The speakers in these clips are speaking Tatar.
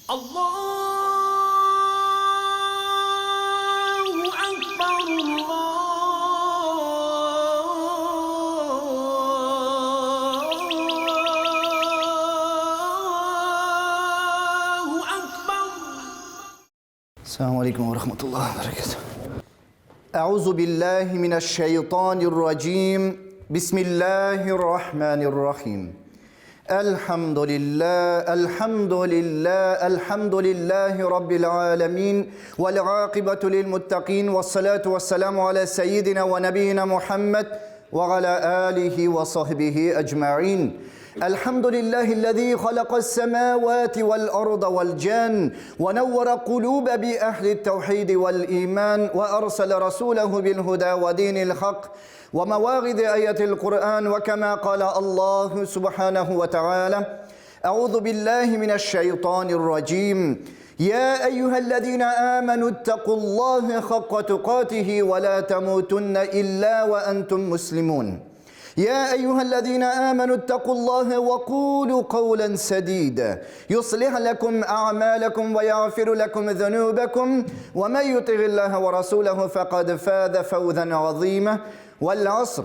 Аллаһу акбар, Аллаһу акбар. Ассаламу алейкум ва рахматуллахи ва баракатух. أعوذ بالله من الشيطان الرجيم بسم الله الرحمن الرحيم الحمد لله الحمد لله الحمد لله رب العالمين والعاقبة للمتقين والصلاة والسلام على سيدنا ونبينا محمد وعلى آله وصحبه أجمعين الحمد لله الذي خلق السماوات والأرض والجان ونور قلوب بأهل التوحيد والإيمان وأرسل رسوله بالهدى ودين الحق ومواعظ آية القرآن وكما قال الله سبحانه وتعالى أعوذ بالله من الشيطان الرجيم يا أيها الذين آمنوا اتقوا الله حق تقاته ولا تموتن إلا وأنتم مسلمون يا أيها الذين آمنوا اتقوا الله وقولوا قولا سديدا يصلح لكم أعمالكم ويغفر لكم ذنوبكم ومن يطع الله ورسوله فقد فاز فوزا عظيما والعصر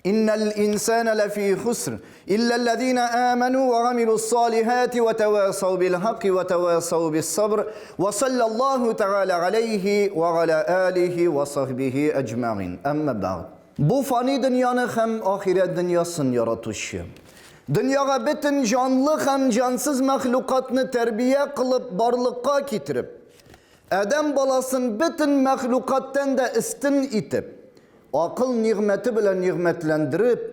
إن الإنسان لفي خسر إلا الذين آمنوا وعملوا الصالحات وتواصوا بالحق وتواصوا بالصبر وصلى الله تعالى عليه وعلى آله وصحبه أجمعين أما بعد Бу фани дөньяны һәм ахирәт дөньясын яратучы, дөньяга бөтен җанлы һәм җансыз мәхлукатны тәрбия кылып барлыкка китереп, адәм баласын бөтен мәхлукаттан да өстен итеп, акыл нигъмәте белән нигъмәтләндереп,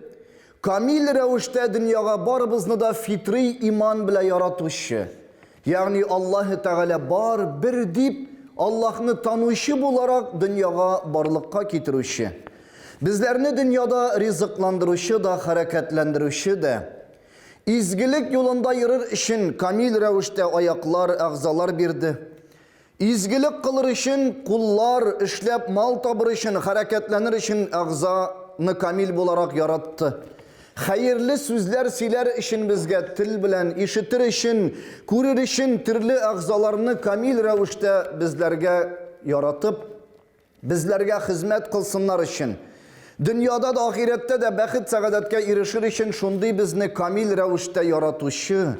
камил рәвештә дөньяга барыбызны да фитрый иман белән яратучы, ягъни Аллаһы Тәгалә бар, бер дип, Аллаһны танучы буларак дөньяга барлыкка китерүче, безләрне дөньяда ризыкландыручы да, хәрәкәтләндерүче дә, изгелек юлында йөрер өчен камил рәвештә аяклар, әгъзалар бирде. Изгелек кылыр өчен куллар, эшләп мал табыр өчен, хәрәкәтләнер өчен әгъзаны камил буларак яратты. Хәерле сүзләр сөйләр өчен безгә тел белән, ишетер өчен, күрер өчен төрле әгъзаларны камил рәвештә безләргә яратып, Безләргә хезмәт кылсыннар өчен, дөньяда да, ахирәттә дә бәхет-сәгадәткә ирешер өчен шундый безне камил рәвештә яратучы,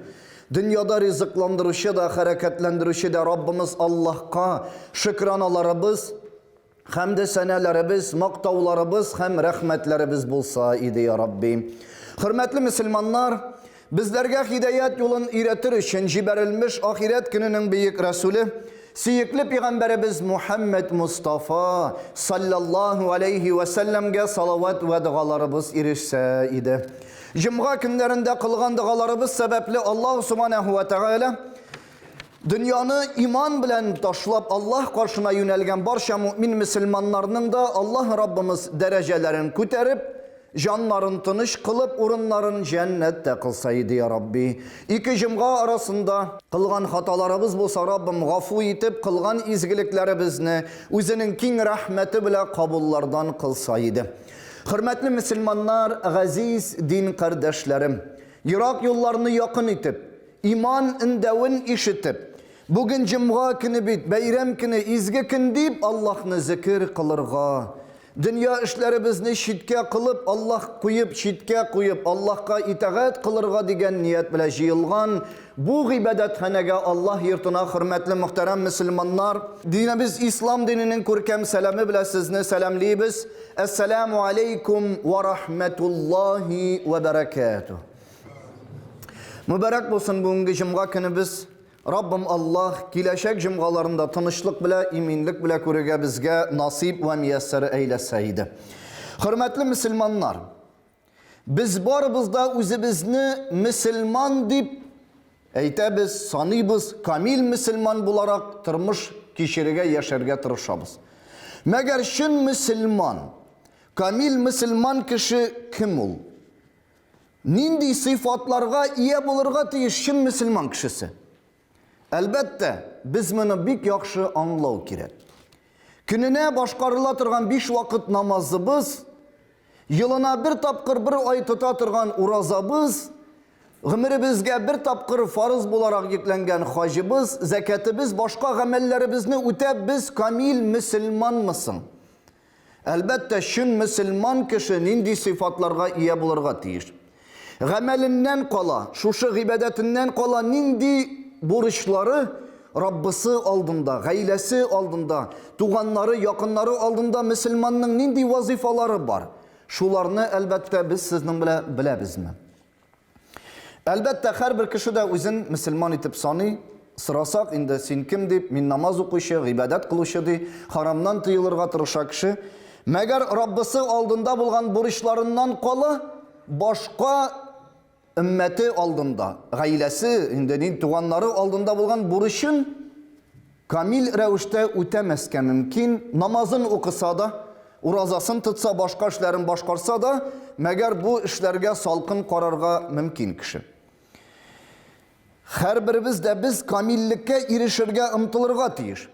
дөньяда ризыкландыручы да, хәрәкәтләндерүче дә Раббымыз Аллаһка шөкраналарыбыз, хәмде-сәнәләребез, мактауларыбыз һәм рәхмәтләребез булса иде, я Рабби. Хөрмәтле мөселманнар, Безләргә һидаять юлын өйрәтер өчен җибәрелмеш ахирәт көненең бөек Расүле, сөекле пигамбәребез Мухәммәд Мостафа салләллаһу аләйһи вә сәлләмгә салават вә догаларыбыз ирешсә иде. Җомга көннәрендә кылган догаларыбыз сәбәпле Аллаһу субханәһу вә тәгалә дөньяны иман белән ташлап Аллаһ каршына юнәлгән барча мөэмин мөселманнарның да Аллаһ Раббымыз дәрәҗәләрен күтәреп, Җаннарын тыныч кылып, урыннарын җәннәттә кылса иде, я Рабби. Ике җомга арасында кылган хаталарыбыз булса, Раббым, гафу итеп, кылган изгелекләребезне үзенең киң рәхмәте белән кабуллардан кылса иде. Хөрмәтле мөселманнар, газиз дин кардәшләрем! Ерак юлларны якын итеп, иман өндәвен ишетеп, бүген җомга көне бит, бәйрәм көне, изге көн дип Аллаһны зекер кылырга, Дөнья эшләребезне читкә кылып, Аллаһ куеп, читкә куеп, Аллаһка итагать кылырга дигән ният белән җыелган бу гыйбадәтханәгә, Аллаһ йортына, хөрмәтле мөхтәрәм мөселманнар, динебез Ислам диненең күркәм сәламе белән сезне сәламлибез. Әссәләмү алейкум вә рахмәтуллаһи вә бәрәкәтүһ. Мөбарәк булсын бүгенге җомга көнебез. Раббым Аллаһ, киләчәк җомгаларында тынычлык белә, иминлек белә күрергә безгә насыйп вә мияссәр әйләсә иде. Хөрмәтле мөселманнар, без барыбыз да үзебезне мөселман дип әйтәбез, саныйбыз, камил мөселман буларак тормыш кичерергә, яшәргә тырышабыз. Мәгәр чын мөселман, камил мөселман кеше кем ул? Нинди сыйфатларга ия булырга тиеш чын мөселман кешесе? Әлбәттә, без моны бик яхшы аңлау кирәк. Көненә башкарыла торган биш вакыт намазыбыз, елына бер тапкыр бер ай тота торган уразабыз, Гомеребезгә бер тапкыр фарыз буларак йөкләнгән хаҗыбыз, зәкятыбыз, башка гамәлләребезне үтәп без камил мөселманмы соң? Әлбәттә, чын мөселман кеше нинди сыйфатларга ия булырга тиеш? Гамәленнән кала, шушы гыйбадәтеннән кала нинди бурычлары Раббысы алдында, гаиләсе алдында, туганнары, якыннары алдында мөселманның нинди вазифалары бар? Шуларны, әлбәттә, без сезнең белән беләбезме? Әлбәттә, һәрбер кеше дә үзен мөселман итеп саный. Сорасак инде, син кем дип, мин намаз укучы, гыйбадәт кылучы ди, харамнан тыелырга тырыша кеше. Мәгәр Раббысы алдында булган бурычларыннан кала, башка өммәте алдында, гаиләсе, инде ни туганнары алдында булган бурычын Камил рәвештә үтәмәскә мөмкин, намазын укыса да, уразасын тотса, башка эшләрен башкарса да, мәгәр бу эшләргә салкын карарга мөмкин кеше. Һәрберебез дә без камиллеккә ирешергә омтылырга тиеш.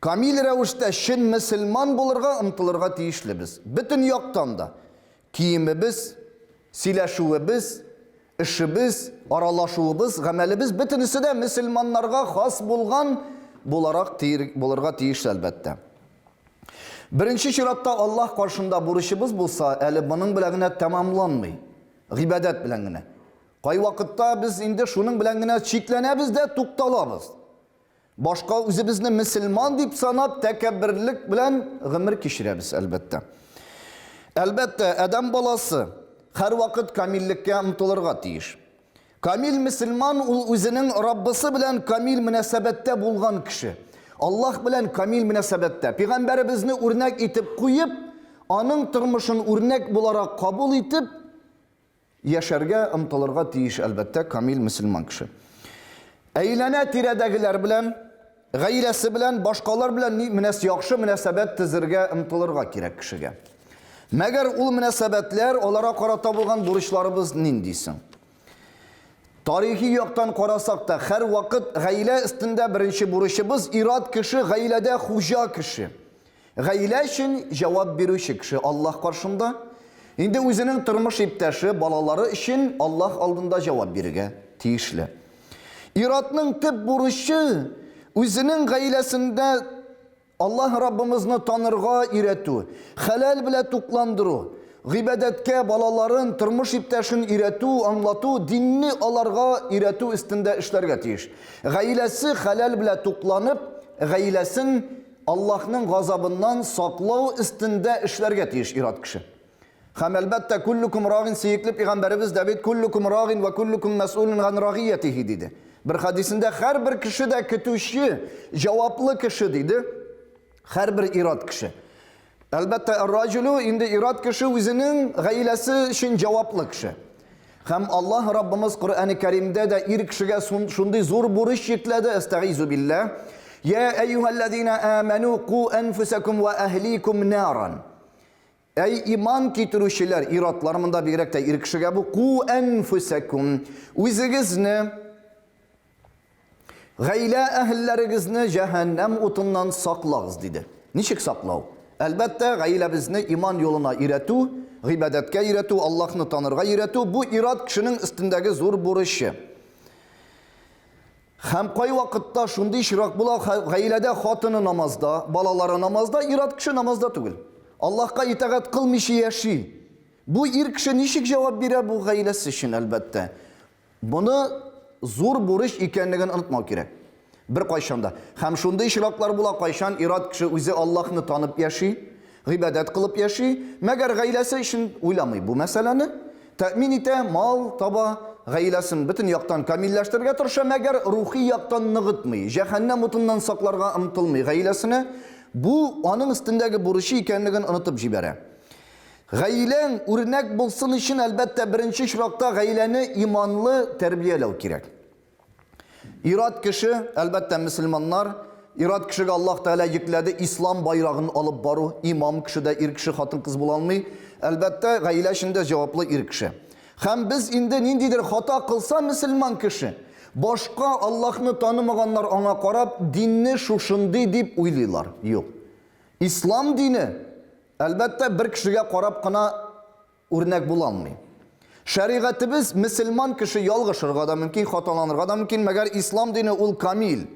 Камил рәвештә чын мөселман булырга омтылырга тиешлебез. Бөтен яктан да. Киемебез, сөйләшүебез, эшебез, аралашуыбыз, гамәлебез бөтенесе дә мөселманнарга хас булган буларак булырга тиеш, әлбәттә. Беренче чиратта Аллаһ каршында бурычыбыз булса, әле моның белән генә тәмамланмый. Гыйбадәт белән генә. Кайвакытта без инде шуның белән генә чикләнәбез дә тукталабыз. Башка үзебезне мөселман дип санап, тәкәбберлек белән гомер кичерәбез, әлбәттә. Әлбәттә, адәм баласы һәрвакыт камиллеккә омтылырга тиеш. Камил мөселман ул үзенең Раббысы белән камил мөнәсәбәттә булган кеше. Аллаһ белән камил мөнәсәбәттә. Пәйгамбәребезне үрнәк итеп куеп, аның тормышын үрнәк буларак кабул итеп, Яшәргә омтылырга тиеш, әлбәттә, камил мөселман кеше. Әйләнә-тирәдәгеләр белән, гаиләсе белән, башкалар белән ни менәс яхшы мөнәсәбәт төзергә омтылырга кирәк кешегә. Мәгәр ул мөнәсәбәтләр, аларга карата булган бурычларыбыз нинди соң? Тарихи яктан карасак та, һәрвакыт гаилә өстендә беренче бурычыбыз ир-ат кеше, гаиләдә хуҗа кеше. Гаилә өчен җавап бирүче кеше Аллаһ каршында, инде үзенең тормыш иптәше, балалары өчен Аллаһ алдында җавап бирергә тиешле. Ир-атның төп бурычы, үзенең гаиләсендә Аллаһ Раббымызны танырга өйрәтү, хәләл белән тукландыру, гыйбадәткә балаларын, тормыш иптәшен өйрәтү, аңлату, динне аларга өйрәтү өстендә эшләргә тиеш. Гаиләсе хәләл белән тукланып, гаиләсен Аллаһның газабыннан саклау өстендә эшләргә тиеш ир-ат кеше. Һәм әлбәттә, куллукум рагин сөекле пәйгамбәребез дә бит куллукум рагин вә куллукум мәс'улун ган рагиятихи диде. Бер хадисендә һәрбер кеше дә көтүче, җаваплы кеше диде. Һәрбер ир-ат кеше. Әлбәттә, эр-раҗулу инде ир-ат кеше үзенең гаиләсе өчен җаваплы кеше. Һәм Аллаһ Раббымыз Коръәни Кәримдә дә ир кешегә шундый зур бурыч йөкләде, әстәгыйзу билләһ. Я әйюһәлләзина аману ку әнфусакум ва әһликум наран. Әй иман китерүчеләр, ир-атлар монда бигрәк тә ир кешегә бу ку әнфусакум. Үзегезне Гаилә әһелләрегезне җәһәннәм утыннан саклагыз, диде. Ничек саклау? Әлбәттә, гаиләбезне иман юлына өйрәтү, гыйбадәткә өйрәтү, Аллаһны танырга өйрәтү, бу ир-ат кешенең өстендәге зур бурычы. Һәм кайвакытта шундый очрак була, гаиләдә хатыны намазда, балалары намазда, ир-ат кеше намазда түгел. Аллаһка итагать кылмыйча яши. Бу ир кеше ничек җавап бирә бу гаиләсе өчен, әлбәттә? Моны зур бурыч икәнлеген онытмау кирәк. Беркайчан да. Һәм шундый очраклар була, кайчан ир-ат кеше үзе Аллаһны танып яши, гыйбадәт кылып яши, мәгәр гаиләсе өчен уйламый бу мәсьәләне, тәэмин итә, мал таба, гаиләсен бөтен яктан камилләштерергә тырыша, мәгәр рухи яктан ныгытмый, җәһәннәм утыннан сакларга омтылмый гаиләсенә, бу аның өстендәге бурычы икәнлеген онытып җибәрә. Гаиләң үрнәк булсын өчен, әлбәттә, беренче очракта гаиләне иманлы тәрбияләү кирәк. Ир-ат кеше, әлбәттә, мөселманнар, ир-ат кешегә Аллаһ Тәгалә йөкләде ислам байрагын алып бару, имам кеше дә ир кеше, хатын-кыз була алмый. Әлбәттә, гаилә өчен дә җаваплы ир кеше. Һәм без инде ниндидер хата кылса мөселман кеше, башка Аллаһны танымаганнар аңа карап, динне шушындый дип уйлыйлар. Юк. Ислам дине Әлбәттә, бер кешегә карап кына үрнәк була алмый. Шәригатебез мөселман кеше ялгышырга да мөмкин, хаталанырга да мөмкин, мәгәр ислам дине ул камил.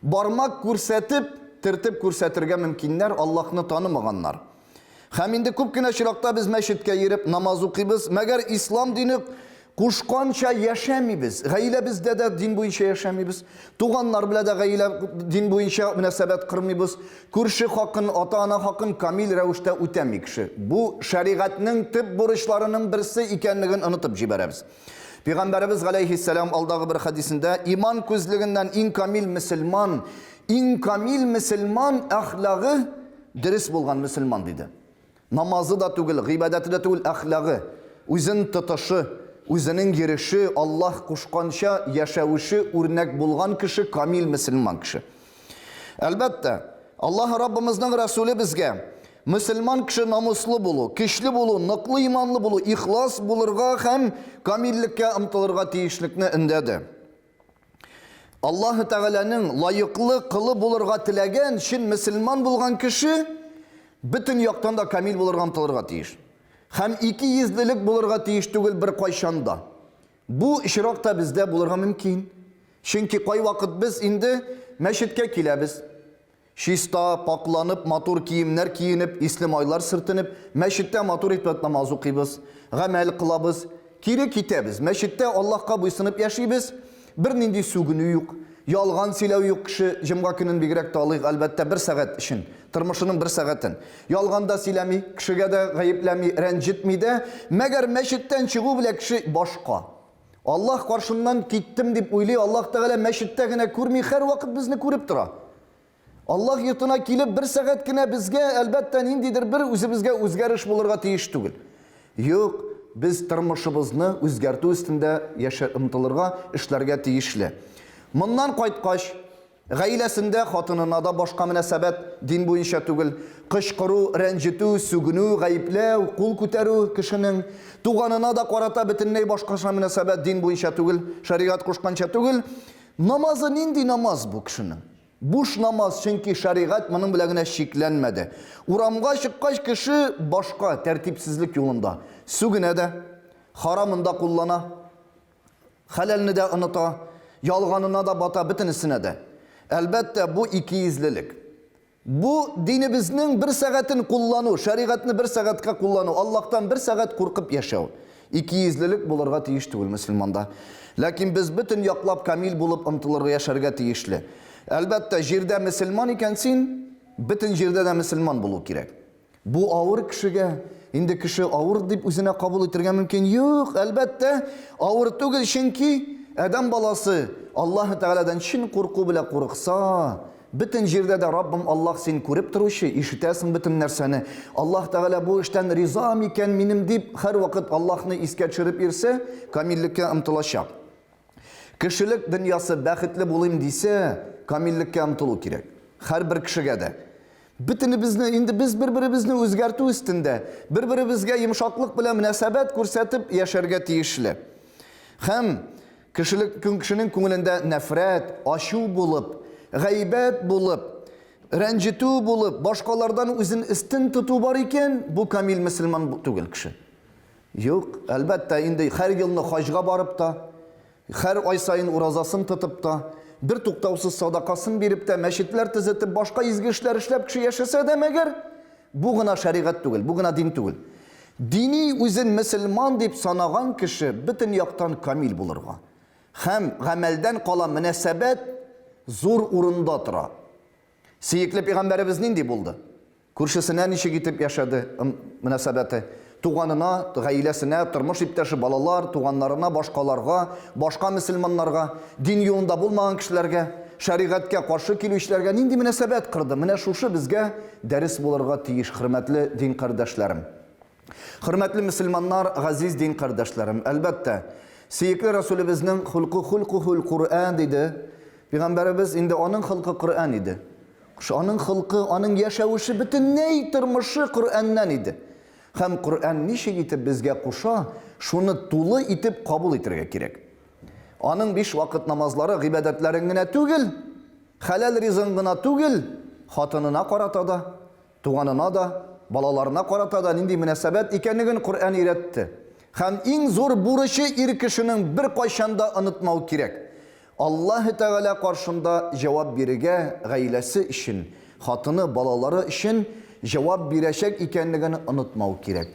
Бармак күрсәтеп, тертеп күрсәтергә мөмкиннәр Аллаһны танымаганнар. Һәм инде күп кенә очракта без мәчеткә йөреп намаз укыйбыз, мәгәр ислам дине кушканча яшәмибез. Гаиләбездә дә дин буенча яшәмибез. Туганнар белән дә гаилә дин буенча мөнәсәбәт кормыйбыз. Күрше хакын, ата-ана хакын камил рәвештә үтәми кеше. Бу шәригатьнең төп бурычларының берсе икәнлеген онытып җибәрәбез. Пәйгамбәребез галәйһиссәлам алдагы бер хәдисендә иман күзлегеннән иң камил мөселман, иң камил мөселман әхлагы дөрес булган мөселман диде. Намазы да түгел, гыйбадәте дә түгел, әхлагы, үзен тотышы, үзенең йөреше, Аллаһ кушканча яшәвеше үрнәк булган кеше камил мөселман кеше. Әлбәттә, Аллаһ Раббымызның Расуле безгә мөселман кеше намуслы булу, көчле булу, ныклы иманлы булу, ихлас булырга һәм камиллеккә омтылырга тиешлекне өндәде. Аллаһы Тәгаләнең лаеклы кылы булырга теләгән, чын мөселман булган кеше бөтен яктан да камил булырга омтылырга тиеш. Һәм икейөзлелек булырга тиеш түгел беркайчан да. Бу очрак та бездә булырга мөмкин. Чөнки кайвакыт без инде мәчеткә киләбез. Чиста, пакъланып, матур киемнәр киенеп, исле майлар сөртенеп, мәчеттә матур итеп намаз укыйбыз, гамәл кылабыз. Кире китәбез. Мәчеттә Аллаһка буйсынып яшибез. Бернинди сүгенү юк, ялган сөйләү юк кеше җомга көнен бигрәк тә алыйк, әлбәттә, бер сәгать өчен, тормышының бер сәгатен. Ялган да сөйләми, кешегә дә гаепләми, рәнҗетми дә. Мәгәр мәчеттән чыгу белән кеше башка. Аллаһ каршыннан киттем дип уйлый, Аллаһ Тәгалә мәчеттә генә күрми, һәрвакыт безне күреп тора. Аллаһ йортына килеп бер сәгать кенә безгә, әлбәттә, ниндидер бер үзебезгә үзгәреш булырга тиеш түгел. Юк, без тормышыбызны үзгәртү өстендә яшә омтылырга, эшләргә тиешле. Моннан кайткач, Гаиләсендә хатынына да башка мөнәсәбәт, дин буенча түгел. Кычкыру, рәнҗетү, сүгенү, гаепләү, кул күтәрү кешенең. Туганына да карата бөтенләй башкача мөнәсәбәт, дин буенча түгел, шәригать кушканча түгел. Намазы нинди намаз бу кешенең? Буш намаз, чөнки шәригать моның белән генә чикләнмәде. Урамга чыккач кеше башка тәртипсезлек юлында. Сүгенә дә, харамын да куллана. Хәләлне дә оныта, ялганына да бата, бөтенесенә дә. Әлбәттә, бу икейөзлелек. Бу динебезнең бер сәгатен куллану, шәригатьне бер сәгатькә куллану, Аллаһтан бер сәгать куркып яшәү. Икейөзлелек булырга тиеш түгел мөселманда. Ләкин без бөтен яклап камил булып омтылырга яшәргә тиешле. Әлбәттә, җирдә мөселман икән син, бөтен җирдә дә мөселман булу кирәк. Бу авыр кешегә, инде кеше авыр дип үзенә кабул итергә мөмкин. Юк, әлбәттә, авыр түгел, чөнки адәм баласы Аллаһ Тәгаләдән чын курку белән курыкса, бөтен җирдә дә Раббым Аллаһ син күреп торучы, ишетәсең бөтен нәрсәне. Аллаһ Тәгалә бу эштән риза микән минем дип һәрвакыт Аллаһны искә төшереп йөрсә, камиллеккә омтылачак. Кешелек дөньясы бәхетле булыйм дисә, камиллеккә омтылу кирәк. Һәрбер кешегә дә. Бөтенебезне, инде без бер-беребезне үзгәртү өстендә, бер-беребезгә йомшаклык белән мөнәсәбәт күрсәтеп яшәргә тиешле. Һәм кешелек кешенең күңелендә нәфрәт, ачу булып, гайбәт булып, рәнҗетү булып, башкалардан үзен өстен тоту бар икән, бу камил мөселман түгел кеше. Юк, әлбәттә, инде һәр елны хаҗга барып та, һәр ай саен уразасын тотып та, бер туктаусыз садакасын биреп тә, мәчетләр төзетеп, башка изге эшләр эшләп кеше яшәсә дә мәгәр, бу гына шәригать түгел, бу гына дин түгел. Дини үзен мөселман дип санаган кеше бөтен яктан камил булырга һәм гамәлдән кала мөнәсәбәт зур урында тора. Сөекле пәйгамбәребез нинди булды? Күршесенә ничек итеп яшәде, мөнәсәбәте, туганына, гаиләсенә, тормыш иптәше, балалар, туганнарына, башкаларга, башка мөселманнарга, дин юлында булмаган кешеләргә, шәригатькә каршы килүчеләргә нинди мөнәсәбәт корды? Менә шушы безгә дәрес булырга тиеш, хөрмәтле дин кардәшләрем. Хөрмәтле мөселманнар, газиз дин кардәшләрем, әлбәттә, сөекле Расулебезнең хулку хулкухул Коръән диде. Пәйгамбәребез инде аның холкы Коръән иде. Аның холкы, аның яшәвеше бөтенләй тормышы Коръәннән иде. Һәм Коръән ничек итеп безгә куша, шуны тулы итеп кабул итәргә кирәк. Аның биш вакыт намазлары гыйбадәтләрен генә түгел, хәләл ризыгын гына түгел, хатынына карата да, туганына да, балаларына карата да нинди мөнәсәбәт икәнлеген Коръән өйрәтте. Һәм иң зур бурычы ир кешенең беркайчан да онытмау кирәк. Аллаһы Тәгалә каршында җавап бирергә гаиләсе өчен, хатыны, балалары өчен җавап бирәчәк икәнлеген онытмау кирәк.